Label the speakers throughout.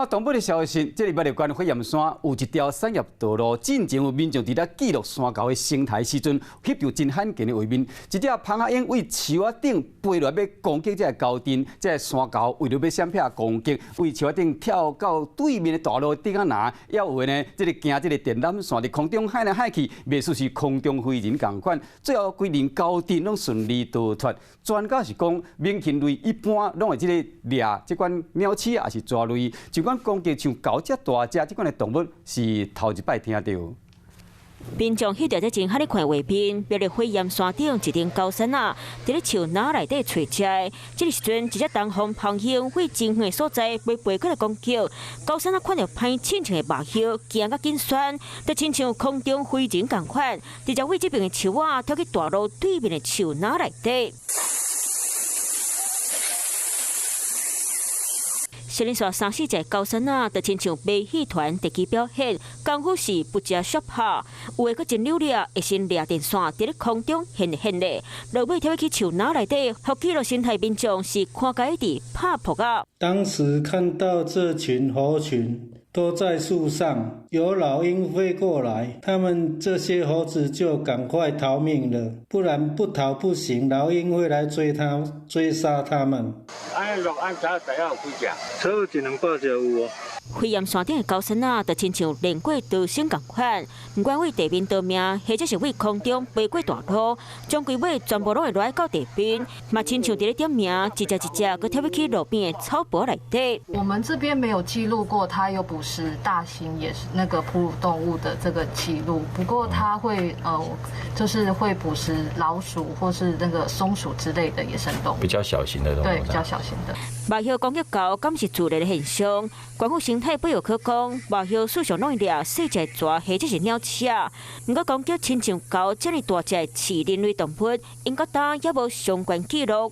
Speaker 1: 動物的消息，這禮拜六關火焰山有一條產業道路，進前有民眾佇咧記錄山猴的生態時陣，翕著真罕見的畫面。一隻蜂仔鷹對樹仔頂飛落來欲攻擊這个猴陣，這个山猴為著欲閃避攻擊，對樹仔頂跳到對面的大路頂仔拿，猶有的呢，這个驚這个電纜線佇空中幌來幌去，袂輸是空中飛人仝款。最後規陣猴陣攏順利逃脫。專家是講，鳴禽類一般攏會這个掠這款鳥鼠抑是蛇類，這款攻擊像猴遮大隻這款的動物是頭一擺聽著。
Speaker 2: 民眾翕著這真罕咧看畫面，描咧火焰山頂一頂高山啊，佇咧樹林內底揣食。這个時陣，一隻東方蜂鷹對真遠的所在欲飛過來攻擊，高山啊看著歹親像的肉葉，驚甲緊跣，就親像空中飛人仝款，直接對這邊的樹仔跳去大路對面的樹林內底。踅連紲三四隻高山仔，就親像馬戲團特技表演，功夫是不食相拍，有的閣真溜掠，會先掠電線，佇咧空中現現咧，落尾跳去樹林內底，予記錄生態民眾是看甲一直拍噗仔。
Speaker 3: 當時看到這群猴群都在樹上，有老鷹飛過來，他們這些猴子就趕快逃命了，不然不逃不行，老鷹會來追他，追殺他們。
Speaker 4: 按落按早大概有幾隻？
Speaker 3: 差不多一兩百隻有哦。
Speaker 2: 火焰山頂的高山仔，就親像練過逃生仝款，毋管對地面逃命，或者是對空中飛過大路，終歸尾全部攏會落來到地面，嘛親像佇咧點名，一隻一隻閣跳去路邊的草坡內底。
Speaker 5: 我們這邊沒有記錄過，它有捕食大型也是那個哺乳動物的這個記錄。不過它會就是會捕食老鼠或是那個松鼠之類的野生動物。
Speaker 6: 比較小型的動物。
Speaker 5: 對，比較小型的。
Speaker 2: 肉葉攻擊猴，敢是自然的現象？縣府生態保育科講，肉葉事實上攏會掠細隻蛇或者是鳥鼠仔。毋過攻擊親像猴遮爾大隻的食人類動物，𪜶到今猶無相關記錄。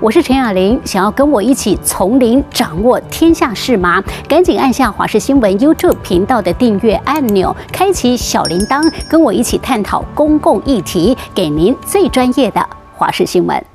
Speaker 7: 我是陳雅玲，想要跟我一起從零掌握天下事嗎？趕緊按下華視新聞 YouTube 頻道的訂閱按鈕，開啟小鈴鐺，跟我一起探討公共議題，給您最專業的華視新聞。